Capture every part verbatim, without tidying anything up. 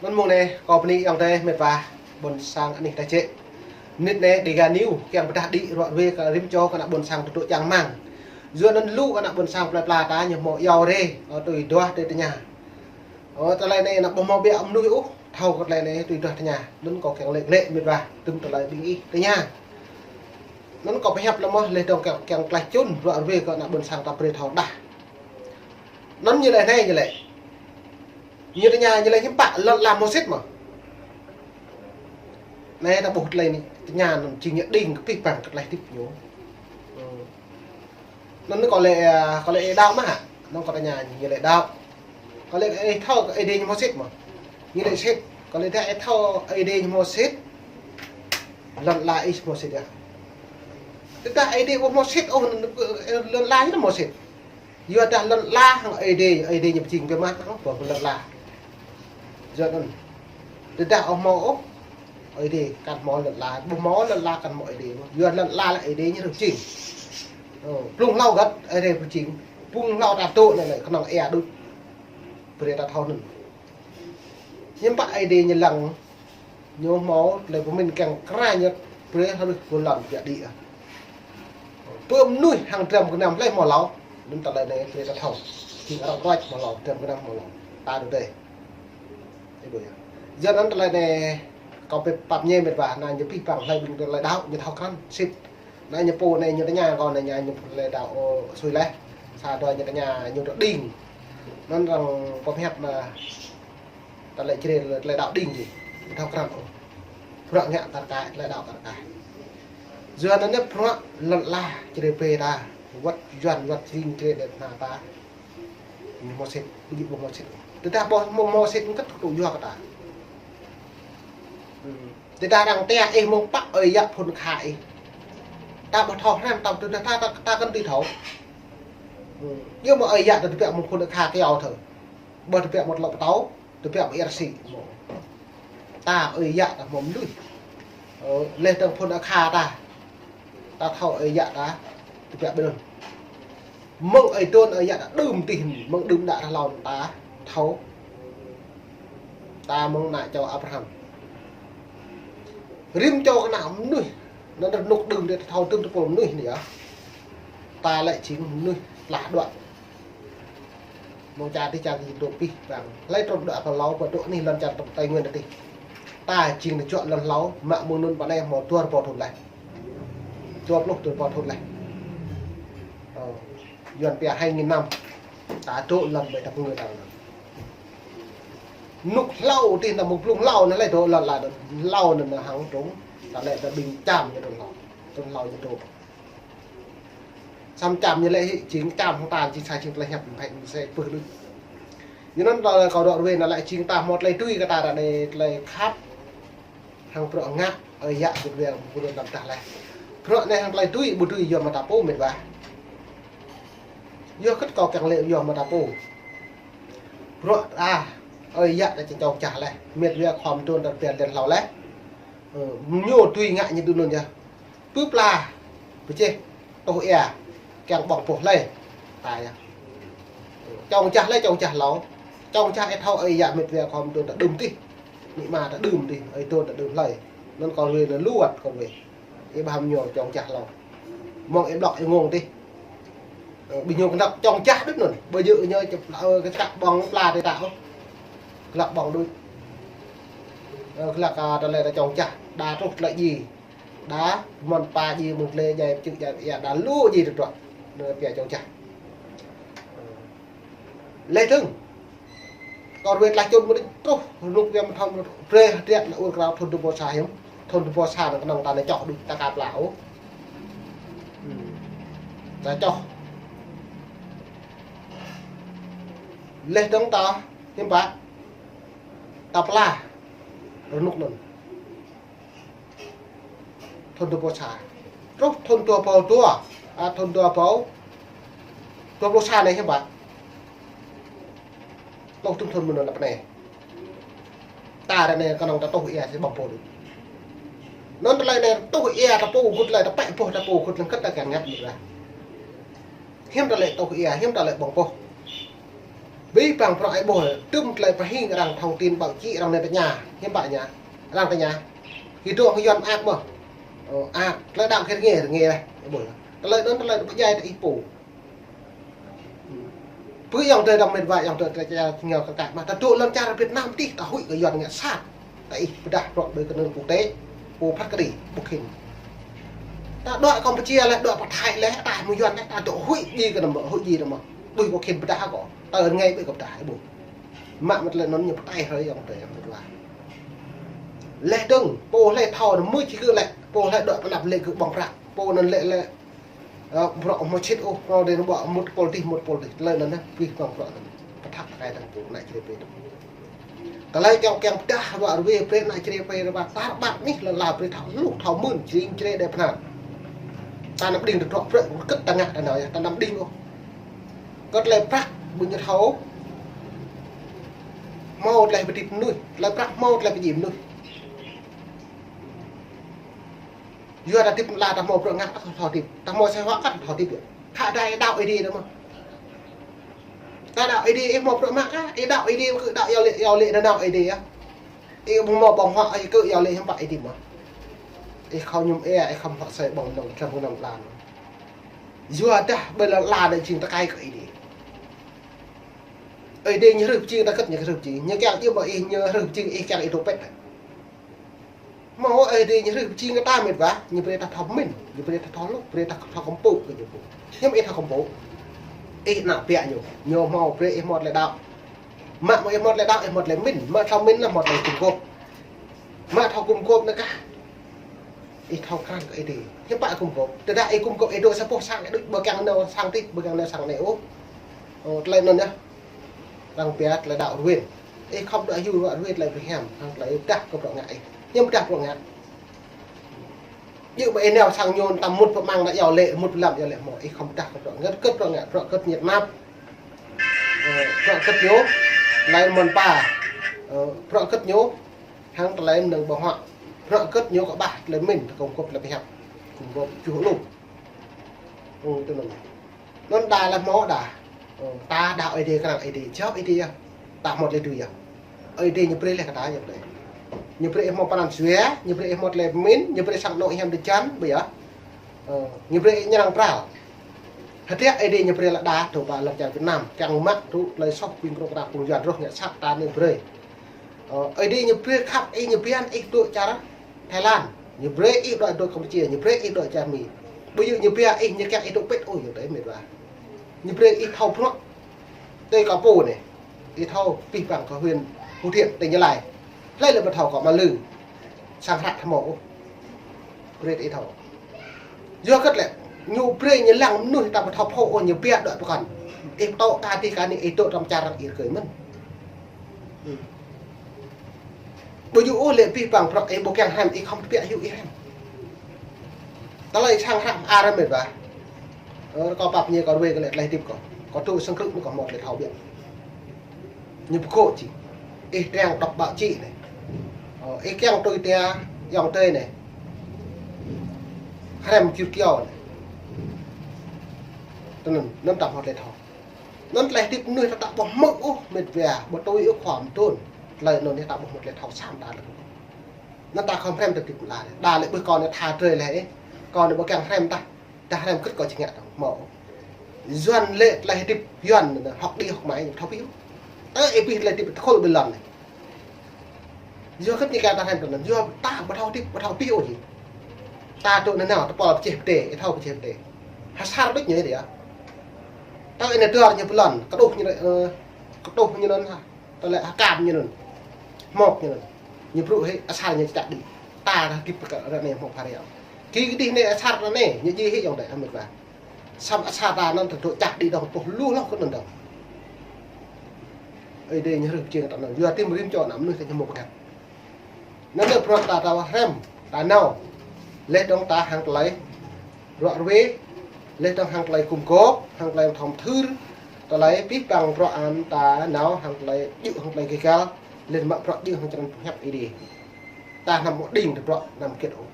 Anŭn mông anai, kâo bơni ayŏng adơi mĕt wa ƀôn sang anih ta čĕ. Mơnit anai Dega News kiăng pơdah đĭ ruă ruê kơ rĭm čô kơ ană ƀôn sang tơdruă čang rơmang. Yua anŭn lu kơ ană ƀôn sang plơi pla ta ñu hmâo iâu rê, ơ, tui duah tui tơña. Ơ, tơlơi anai ană ƀu hmâo ƀiă mơnuih ôh, thâo kơ tơlơi anai tui duah tơña. Anŭn kâo kiăng lĕ lĕ mĕt wa, tŭm tơlơi ƀing ih tơña. Anŭn kâo pơhiăp lĕ mơ̆, lĕ dong kiăng, kiăng klaih čun ruă ruê kơ ană ƀôn sang ta brơi thâo đah. Anŭn ñu lĕ anai ñu lĕ. Ñu tơña ñu lĕ hiư̆m pă lŏn ala hmâo sĭt mơ̆. Anai ta ƀuh tơlơi anai tơña anŭn jing ñu đing kơ pih pang kơ tơlơi hơdip ñu. Anŭn kâo lĕ, kâo lĕ ih đaŏ mơ̆ hă? Anŭn kâo tơña ñu lĕ đaŏ. Kâo lĕ ih thâo kơ Ơi Adai ñu hmâo sĭt mơ̆? Ñu lĕ sĭt. Kâo lĕ tơdah ih thâo Ơi Adai ñu hmâo sĭt, lŏn ala ih hmâo sĭt yơh. Tơdah Ơi Adai ƀu hmâo sĭt ôh, lŏn ala ñu hmâo sĭt. Yua dah lŏn ala hăng Ơi Adai, Ơi Adai ñu pơjing biă mă hăng pơ lŏn ala. Yua anŭn. Tơdah ƀu hmâo ôh Ơi Adai, kăn hmâo lŏn ala, ƀu hmâo lŏn ala kăn hmâo Ơi Adai. Yua lŏn ala lĕ Ơi Adai ñu pơjing. Ơ, blung hlâo găt Ơi Adai pơjing, blung hlâo ta dŏ anai lĕ kơnơ̆ng ia đôč. Brơi ta thâo anŭn. Hiư̆m pă Ơi Adai ñu lăng, ñu hmâo tơlơi pơmĭn kiăng kra ñu brơi hrih pơlŏn biă đĭ ah. Pơ mơnuih hăng dram gơnam hlơi hmâo hlâo, anŭn tơlơi anai brơi ta thâo. Jing arăng ruăč hmâo hlâo, dram gơnam hmâo hlâo. Ta dŏ dêh. Ih ƀuh yơh. Yua anŭn tơlơi anai kâo pơhiăp pap ñe mĕt wa, anai ñu pih pang hlơi ƀing tơlơi đaŏ ñu thâo krăn sĭt. Anai ñu pô anai ñu tơña kâo anai ñu tơlơi đaŏ, ơ, sui leh. Sa dua ñu tơña ñu tơ đing. Anŭn arăng pơhiăp mă tơlơi črê tơlơi đaŏ đing jing. Thâo krăn ôh. Bruă ngă kar kaĭ, tơlơi đaŏ kar kaĭ. Yua anŭn anai bruă lŏn ala črê brơi ta. Wăt Yuan, wăt jing črê đet na ta. Ñu hmâo sĭt, ƀu djơ̆ ƀu hmâo sĭt. Tơdah ƀu hmâo, hmâo sĭt kơ tŭ yua kơ ta. Tơdah arăng tơña ih mơ̆ng pă ơi yă phŭn akha ih. Ta ƀu thâo hrăm ta, tơdah ta, ta, ta kăn tui thâo. Yua mơ̆ ơi yă ta tơbiă mơ̆ng phŭn akha kơyâo thâo. Ƀu tơbiă mơ̆ng tơlŏ pơtâo. Tơbiă ƀơi rơsĭ mơ̆. Ta ơi yă ta hmâo mơnuih. Ơ, leh dong phŭn akha ta. Ta thâo ơi yă ta tơbiă ƀơi anŭn. Mơ̆ng ơi adon ơi yă ta đưm tih, mơ̆ng đưm đă ta hlâo ta thâo. Ta mơ̆ng ană čô Abraham. Rĭm čô kơ ană mơnuih. Anŭn rơnŭk đưm đă ta thâo tŭm tơpul mơnuih anai yơh. Ta lĕ jing mơnuih tlah đuaĭ. Mơ̆ng čar tih čar tih dŏ pih pang. Hlơi trŭn đuaĭ pơ hlâo, pơ dŏ anih lŏn čar Tây Nguyên tih. Ta jing tơjuă lŏn hlâo, mă mơ̆ng anŭn pơ anai hmâo dua rơbâo thŭn laih. Dua pluh dua rơbâo thŭn laih. Ơ, Yuan pia hai nghìn năm. Ta dŏ lŏn ƀơi ta pơngơi ta lŏn. Rơnŭk hlâo tih ta mơ̆ng blung hlâo anai lĕ dŏ lŏn la dŏ. Hlâo anai hăng trŭn. Ta lĕ ta ƀing Čam ñu trŭn hlâo. Trŭn hlâo ñu dŏ. Samơ̆ Čam ñu lĕ hĭ jing Čam hăng ta jing sa jing tơlơi hiăp mơ̆ng phĕ mơ̆ng sĕ pơh đôč. Yua anŭn tơlơi kâo dŏ ruai anŭn lĕ jing ta hmâo tơlơi tui kơ ta ră anai tơlơi khăp hăng bruă ngă ơi yă dŭt wĕ mơ̆ng gơnam tah leh. Bruă anai hăng tơlơi tui ƀu tui yua mơ̆ ta pô mĕt wa. Yua kơ kâo kiăng lĕ yua mơ̆ ta pô. Bruă ta ơi yă ta čơčông čah leh. Mĕt wa khŏm tŭn ta pia lĕ hlâo leh. Ơ, ñu tui ngă ñu tui anŭn yơh. Pơpla, pơjeh, tuh ia, kiăng ƀơ̆ng boh hlơi, ta yơh. Čông čah hlơi, čông čah hlâo, čông čah ih thâo ơi yă mĕt wa khŏm tŭn ta đưm tih, amĭ ama ta đưm tih, ơi adon ta đưm hlơi. Anŭn kâo ruai lĕ lu wăt kâo ruai. Ih ƀuh hăm ñu čông čah hlâo. Mơ̆ng ih blŏk ih ngông tih. Ơ, ƀing ñu kơnăk čông čah đôč anŭn. Ƀu djơ̆ ñu čơp-, ơ, kơ čă ƀơ̆ng pla tih ta ôh. Glăk ƀơ̆ng đôč. Ơ, glăk, a, tơlơi ta čông čah. Đa truh tơlơi djai. Đa, mơ̆n pa djai mơ̆ng tơlơi djai, pơčư̆ djai, ia, đa lu djai tơdruă. Anŭn pia čông čah. Leh dơ̆ng. Kâo ruai tlaih čun mơ̆n truh, rơnŭk yơh mơ̆n thâo, brơi hơdră anŭn ur krao thŭn dua rơbâo sa hiư̆m. Thŭn dua rơbâo sa anŭn kơnơ̆ng ta anai čoh đôč ta ka pla ôh. Hmm. Ta čoh. Leh dơ̆ng ta, hiư̆m pă. Ta pla. Rơnŭk anŭn. Thŭn dua rơbâo sa. Truh thŭn dua rơbâo dua. A, thŭn dua rơbâo dua pluh sa anai hiư̆m pă. Tuh tŭm thŭn mơ̆n anŭn lăp anai. Ta ră anai kơnơ̆ng ta tuh ia sĭ ƀơ̆ng boh đôč. Anŭn tơlơi anai tuh ia ta pô gŭt lĕ ta pĕ boh ta pô gŭt lĕ kơ̆t ta kiăng ngă mơ̆n lah. Hiư̆m ta lĕ tuh ia, hiư̆m ta lĕ ƀơ̆ng boh. Abih bang bruă ih ƀuh, tơm tơlơi pơhing arăng thông tin báo chí arăng anai tơña, hiư̆m pă ñu. Arăng tơña. Kơ dŏ hăng Yuan ăt mơ̆. Ơ, ăt, tơlơi đaŏ kơ rơngiă, rơngiă laih, ih ƀuh. Tơlơi anŭn tơlơi pơdjai tơ ih pô. Pơ ayŏng adơi đăm met wa, ayŏng adơi tơlơi čar tơngia kơ kăk mă. Ta dŏ lŏn čar Việt Nam tih, ta huĭ kơ Yuan ngă sat. Ta ih pơdah bruă ƀơi kơnơ̆ng quốc tế, pô phat kơđi, ƀu khĭn. Ta dŏ Campuchia laih, dŏ pơ Thái laih, ta mơ̆ Yuan laih, ta dŏ huĭ djai kơ anŭn mơ̆, huĭ djai anŭn mơ̆. Ƀuh kơ khĭn pơdah kơ, ta rơngai ƀơi kơ pơdah, ih ƀuh. Mă mơ̆ tơlơi anŭn ñu pơtai hrơi ayŏng adơi, ayŏng adơi wa. Laih dơ̆ng, pô hlơi thâo anŭn mơ̆ či kơ lĕ, pô hlơi dŏ pơ anăp lĕ kơ ƀơ̆ng prăk, pô anŭn lĕ lĕ Ơ, bruă mơ̆ čit ôh, pô đe nao ƀuh mŭt pôl tih, mŭt pôl tih. Tơlơi anŭn, ơ, pih bang bruă anŭn. Pơthâo tơkai tơ̆ng pô ană Jrai pơ. Tơlơi kiăng kiăng pơdah, bruă rơwe pơ ană Jrai pơ rơbat tar ƀar anih lŏn la brơi thâo hluh, thâo mưn, jing Jrai đe pơnăn. Ta anăm đing tơdruă prăk, kơ̆t ta ngă ta nao yơh, ta anăm đing ôh. Kơ tơlơi prăk, ƀu ñu thâo. Hmâo tơlơi pơdjai mơnuih, tơlơi prăk hmâo tơlơi pơdjai mơnuih. Yua ta hơdip la ta hmâo bruă ngă ta thâo hơdip. Ta hmâo asơi huă kơ ta thâo hơdip yơh. Khă ta ih đaŏ Ơi Adai đôč mơ̆. Ta đaŏ Ơi Adai, ih hmâo bruă mă kơ, ih đaŏ Ơi Adai kơ đaŏ iâu laĭ, iâu laĭ nanao Ơi Adai yơh. Ih ƀu hmâo ƀơ̆ng huă ih kơ iâu laĭ hiư̆m pă Ơi Adai mơ̆. Ih khŏm mơñum ia, ih khŏm hơ̆k asơi ƀơ̆ng nong, tlăm ƀơ̆ng nong lan. Yua dah ƀơi lŏn la anai jing tơkai kơ Ơi Adai. Ơi Adai ñu hrih pơjing ta kơ̆t ñu hrih pơjing. Ñu kiăng iâu mă ih ñu hrih pơjing ih kiăng ih dŏ pĕt. Hmâo Ơi Adai ñu hrih pơjing kơ ta met wa, ñu brơi ta thâo mĭn, ñu brơi ta thâo hluh, brơi ta thâo kơmpŭ kơ ñu pô. Hiư̆m ih thâo kơmpŭ? Ih ană ƀiă ñu, ñu hmâo brơi ih hmâo tơlơi đaŏ. Mă mơ̆ ih hmâo tơlơi đaŏ, ih hmâo tơlơi mĭn, mă thâo mĭn anŭn hmâo tơlơi gum gôp. Mă thâo gum gôp anŭn kah. Ih thâo krăn kơ Ơi Adai. Hiư̆m pă gum gôp? Tơdah ih gum gôp ih dŏ sa boh sang, ih dŏ ƀu kiăng nao sang tih, ƀu kiăng nao sang anai ôh. Ơ, tơlơi anŭn yơh. Arăng pia tơlơi đaŏ rơwen. Ih khŏm dŏ hyu ră rơwen tơlơi pơhiam, hăng tơlơi pơdah kơ bruă ngă ih. Hiư̆m pơdah bruă ngă. Yua mă ih nao sang ñu ta mŭt pơmăng ta iâu laĭ, mŭt pơlăm iâu laĭ hmâo. Ih khŏm pơdah kơ bruă ngă, kơ̆t bruă ngă, bruă kơ̆t ñu tơnap. Ơ, bruă kơ̆t ñu, tơlơi mơ̆n pa. Ơ, bruă kơ̆t ñu, hăng tơlơi mơnơ̆ng ƀơ̆ng huă. Bruă kơ̆t ñu kơƀah tơlơi mĭn, ta gum gôp tơlơi pơhiăp. Gum gôp juh lu. Ơ, tui anŭn. Anŭn đa lĕ hmâo đa. Ơ, ta đaŏ Ơi Adai, krăn Ơi Adai, jao Ơi Adai yơh. Ta hmâo tơlơi dưi yơh. Ơi Adai ñu brơi laih kơ ta yơh tơlơi. Ñu brơi ih hmâo pran jua, ñu brơi ih hmâo tơlơi pơmĭn, ñu brơi sang anŏ hiam drơi jan, ƀu yơh. Ơ, ñu brơi ih ñrăng pral. Hơdră Ơi Adai ñu brơi lĕ đa, dŏ pơ lŏn čar Việt Nam, kiăng mă tŭ tơlơi soh ƀing krông kra ƀing Yuan roh ngă sat ta anai brơi. Ơ, Ơi Adai ñu brơi khăp ih, ñu pơhiăp ih dŏ čar Thái Lan, ñu brơi ih dŏ, dŏ Campuchia, ñu brơi ih dŏ čar Mi. Ƀu djơ̆ ñu pơhiăp ih, ñu kiăng ih dŏ pĕt ôh, yua tơlơi met wa. Ñu brơi ih thâo bruă. Tơlơi kơ pô anai. Ih thâo pih bang kơ huyện Phú Thiện, tỉnh Gia Lai. Hlơi lĕ ƀu thâo kơ mă lư. Sang hră thâo mơ̆ ôh. Brơi ih thâo. Yua kơ̆t lĕ, ñu brơi ñu lăng mơnuih ta ƀu thâo pô ôh, ñu pơhiăp dŏ pơkŏn. Ih tŏ kơ tih kơ anai ih dŏ tơm čar arăng ih rơkơi mơ̆n. Hm. Ƀu djơ̆ ôh lĕ pih bang bruă ih ƀu kiăng hrăm, ih khŏm tơbiă hyu ih hrăm. Tơlơi sang hră mơar met wa. Ơ, kâo pap ñu kâo rơwe kơ lĕ tơlơi hơdip kâo. Kâo tŭ sang krư̆ anai kâo hmâo tơlơi thâo biă. Ñu pơkŏ či. Ih kiăng đọc báo chí anai. Ơ, ih kiăng tui tia ayŏng adơi anai. Hrăm kơyut kơyâo anai. Tui anŭn, anŭn ta hmâo tơlơi thâo. Anŭn tơlơi hơdip mơnuih ta ƀu hmư̆ ôh met wa, ƀu tui ôh khua mơdôn. Tơlơi anŭn yơh ta ƀu hmâo tơlơi thâo sat ta lĕ. Anŭn ta khŏm hrăm tơlơi hơdip mơ̆n lĕ. Đa lĕ ƀuh kâo anai tha drơi lĕ, kâo anai ƀu kiăng hrăm tah. Tah hrăm kơ̆t kâo či ngă tah hmâo. Yuan lĕ tơlơi hơdip Yuan anai, hơ̆k đĭ hơ̆k mơai ñu thâo pĭ ôh. Tơ ih pĭ tơlơi hơdip tơkôl ƀơi lŏn anai. Yua kơ ñu kiăng ta hrăm tui anŭn, yua ta ƀu thâo hơdip, ƀu thâo pĭ ôh či. Ta dŏ nanao, ta pơl pơjeh pơdai, ih thâo pơjeh pơdai. Asar đôč ñu yơh. Tơ ih nao dơr ñu pơ lŏn, kơđuh ñu, ơ, kơđuh ñu anŭn ha. Tơlơi akam ñu anŭn. Hmŏk ñu anŭn. Ñu brŭ hĭ asar ñu čăk đĭ. Ta rơgip pơ kơ ră anai hmŏk phara. Kơ kơdih anai asar ră anai, ñu djai hĭ ayŏng adơi met wa. Samơ̆ asar ta anŭn tơdŏ čăk đĭ dong pŏh lu hloh kơ anŭn dong. Ơi Adai ñu hrih pơjing ta anŭn. Yua tim rim čô ană mơnuih ta ñu hmŏk pơkăt. Anŭn lĕ bruă ta, ta hrăm, ta nao. Laih dong ta hăng tơlơi bruă rơwe, laih dong hăng tơlơi gum gôp, hăng tơlơi thŏm thưr, tơlơi pih bang bruă an ta nao hăng tơlơi djơ̆ hăng tơlơi gơ̆ găl, laih mă bruă djơ̆ hăng črăn pơhiăp Ơi Adai. Ta anăm mơ̆ đing tơ bruă anăm gĕt ôh.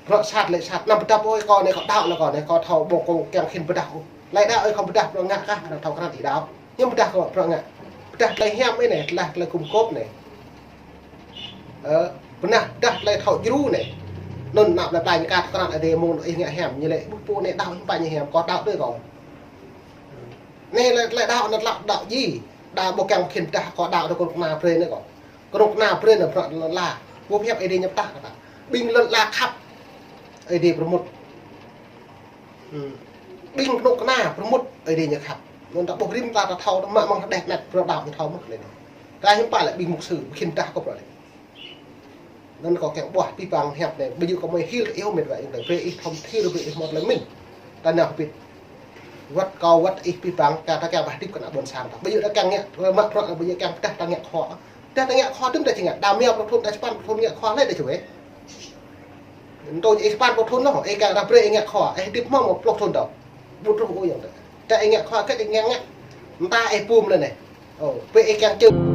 Bruă sat lĕ sat, anăm pơdăp ôh, kâo anai kâo đaŏ lĕ kâo anai, kâo thâo ƀu kâo kiăng khĭn pơdah ôh. Tơlơi đaŏ ih khŏm pơdah bruă ngă kah, anăm thâo krăn ih đaŏ. Ñu pơdah kơ prăk ngă. Pơdah tơlơi hiam anai, tơlơi, tơlơi gum gôp anai. Ơ, pơdah, pơdah tơlơi thâo djru anai. Anŭn năp lĕ tơlơi ñu kăt krăn Ơi Adai mơ̆ng ih ngă hiam, ñu lĕ ƀuh pô anai đaŏ hiư̆m pă ñu hiam, kâo đaŏ tui kâo. Anai lĕ, tơlơi đaŏ anŭn lăp đaŏ djai. Đaŏ ƀu kiăng khĭn pơdah kâo đaŏ tui kơnuk kơna brơi anai kâo. Kơnuk kơna brơi anŭn prăk lŏn ala. Ƀu hiăp Ơi Adai ñu pơdah kơ ta. Ƀing lŏn ala khăp Ơi Adai pơrơmut. Hmm. Ƀing kơnuk kơna pơrơmut Ơi Adai ñu khăp. Anŭn ta ƀuh rĭm ta, ta thâo, ta mă mơ̆ng hơđeh net, prăk đaŏ ñu thâo mơ̆n lĕ anai. Ta hiư̆m pă lĕ ƀing mục sư, ƀu khĭn pơdah kâo prăk anai. Anŭn kâo kiăng ƀuh abih bang hiăp anai, ƀu djơ̆ kâo mơi hil kơ ih ôh met wa ayŏng adơi, brơi ih thâo thir, brơi ih hmâo tơlơi mĭn. Ta nao hơbĭt. Wơ̆t kâo, wơ̆t ih abih bang, ta, ta kiăng pơhơdip kơ ană ƀôn sang ta. Ƀu djơ̆ ta kiăng ngă, mă prăk, ƀu djơ̆ kiăng pơdah ta ngă khua. Pơdah ta ngă khua tŭ ta či ngă, đa mơ̆ng pluh thŭn, đa sapăn pluh thŭn ngă khua lĕ ta čuh. Tui ih sapăn pluh thŭn anŭn, ih kiăng ta brơi ih ngă khua, ih hơdip hmâo pluh thŭn dŏ. Ƀu truh ôh ayŏng adơi. Ta ih ngă khua kơ ih ngă ngă. Mơta ih bum lĕ anai. Ơ, brơi ih kiăng čơ̆.